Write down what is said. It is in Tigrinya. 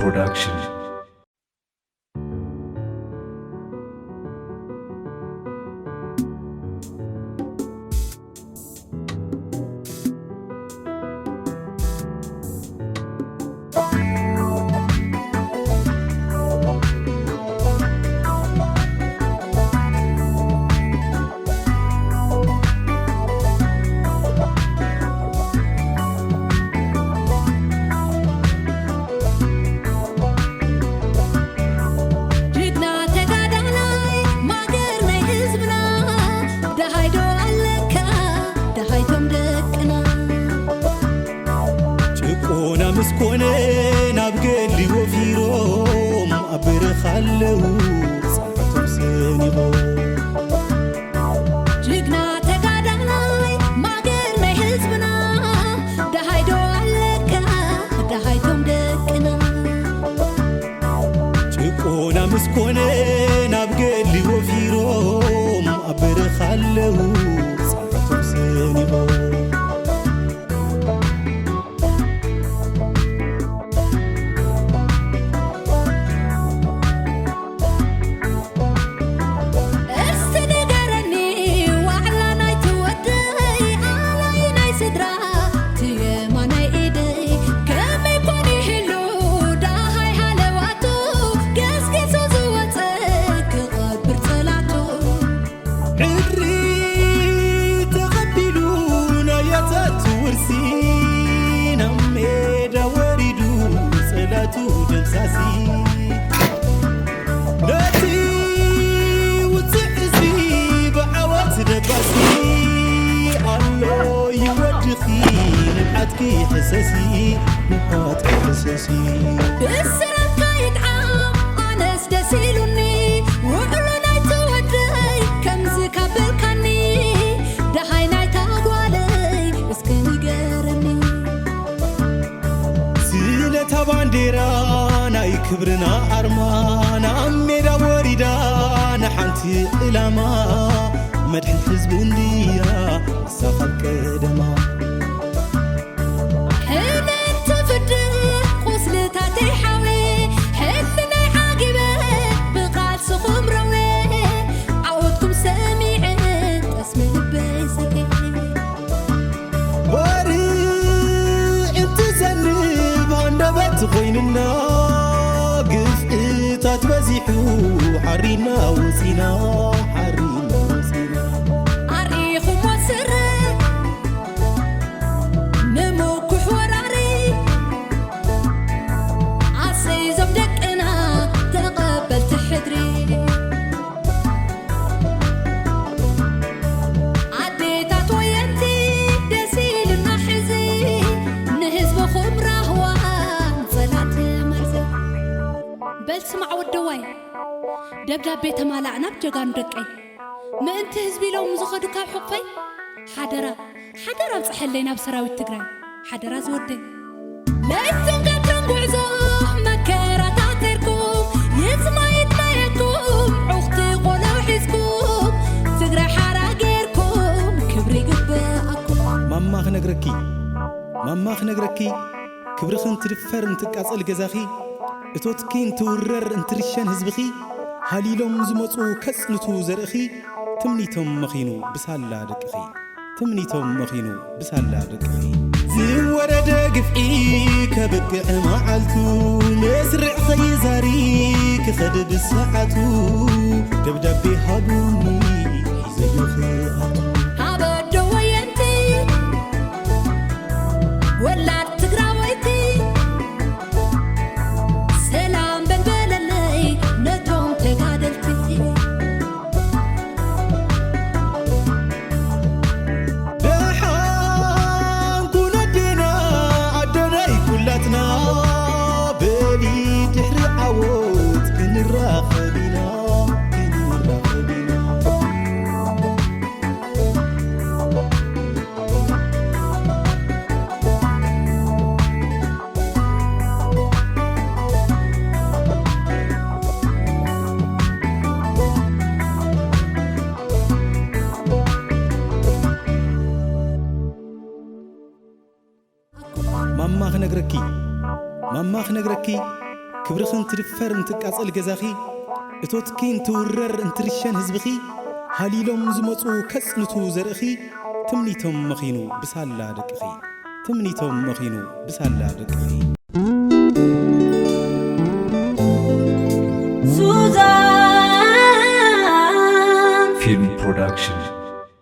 Production. ጅግና ተጋዳላይ ማገር ናይ ህዝብና፣ ደሃይ ዶ ኣለካ ደሃይቶም ደቅና። ጭቆና ምስ ኮነ ናብ ገድሊ ወፊሮም ኣብ በረኻ ኣለዉ ጽንዓቶም ሰኒቖም። ጅግና ተጋዳላይ ማገር ናይ ህዝብና፣ ደሃይ ዶ ኣለካ ደሃይቶም ደቅና። ጭቆና ምስ ኮነ ናብ ገድሊ ወፊሮም ኣብ በረኻ ኣለዉ ጽንዓቶም ሰኒቖም። እስቲ ንገረኒ ዋዕላ ናይቲ ወደይ፣ ኣላይ ናይ ስድራ፣ እቲ የማናይ ኢደይ፣ ከመይ ኮን ይህሉ ደሃይ ሃለዋቱ፣ ገስጊሱ ዝወፀ ክቐብር ፀላቱ። ዕድሪ ተቐቢሉ ናይ ኣያታቱ ውርሲ፣ ናብ ሜዳ ወሪዱ ጸላቱ ደምሳሲ። ነቲ ውጽዕ ህዝቢ ብዓወት ደባሲ፣ ኣሎ እዩ ወድኺ ንብዓትኪ ሕሰሲ፣ ንብዓትኪ ሕሰሲ። ብስራትካ ይጥዓም ኣነስ ደስ ኢሉኒ፣ ውዕሎ ናይቲ ወደይ ከምዚ ካብ በልካኒ፣ ደሃይ ናይታ ጓለይ እስኪ ንገረኒ። ስለታ ባንዴራ ናይ ክብርና ኣርማ፣ ናብ ሜዳ ወሪዳ ንሓንቲ ዕላማ፣ መድሕን ህዝቢ እንድያ ንሳ ካብ ቀደማ። ሕነ ትፍድእ ቁስልታተይ ሓወ፣ ሕልናይ ዓጊበ ብቓልስኹም ረዌ፣ ዓወትኩም ሰሚዐ ጠስሚ ልበይ ሰትየ። ባርዕ እንትዘንብ ሃንደበት ኮይንና፣ ግፍእታት በዚሑ ሓሪና ወፂና፣ ሓሪና ወፂና። ኣርኢኹሞ ስረ ንምኩሕ ወራሪ፣ ኣሰይ ዞም ደቅና ተቐበልቲ ሕድሪ። ኣዴታት ወየንቲ ደስ ኢሉና ሕዚ፣ ንህዝብኹም ራህዋ ንጸላእቲ መርዚ። በል ስማዕ ወደዋይ፣ ደብዳቤ ተማላእ ናብ ጀጋኑ ደቀይ። ምእንቲ ህዝቢ ኢሎም ዝኸዱ ካብ ሕቑፈይ፣ ሓደራ፣ ሓደራ ኣብጽሐለይ ናብ ሰራዊት ትግራይ፣ ሓደራ ዝወደይ። ለይትን ቀትርን ጉዕዞ መከራታት ኔርኩም፣ ይጽማ ይጥመየኩም፣ ዑኽቲ ቆልዑ ሒዝኩም፣ ትግራይ ሓራ ጌርኩም፣ ክብሪ ይግበኣኩም። ማማ ክነግረኪ፣ ማማ ክነግረኪ፣ ክብርኺ እንትድፈር እንትቃጸል ገዛኺ፣ እቶትኪ እንትውረር እንትርሸን ህዝብኺ፣ ሃሊሎም ዝመጹ ከጽንቱ ዘርእኺ፣ ትምኒቶም መኺኑ ብሳላ ደቅኺ፣ ትምኒቶም መኺኑ ብሳላ ደቅኺ። ዝወረደ ግፍዒ ከብቅዕ መዓልቱ፣ መስርዕ ኸይዛሪ ክኸድ ብሰዓቱ፣ ደብዳቤ ሃቡኒ ሒዘዮ ክኣቱ። ሃበዶ ወየንቲ ወላድ ትግራወይቲ፣ ሰላም በልበለለይ ነቶም ተጋደልቲ። ደሓን ኩን ኣዴና ኣደናይ ኩላትና፣ በሊ ድሕሪ ዓወት ክንራኸብ ኢና፣ ክንራኸብ ኢና። ማማ ክነግረኪ፣ ማማ ክነግረኪ፣ ክብርኺ እንትድፈር እንትቃጸል ገዛኺ፣ እቶትኪ እንትውረር እንትርሸን ህዝብኺ፣ ሃሊሎም ዝመጹ ከጽንቱ ዘርእኺ፣ ትምኒቶም መኺኑ ብሳላ ደቅኺ፣ ትምኒቶም መኺኑ ብሳላ ደቅኺ። ሱዛን ፊልም ፕሮዳክሽን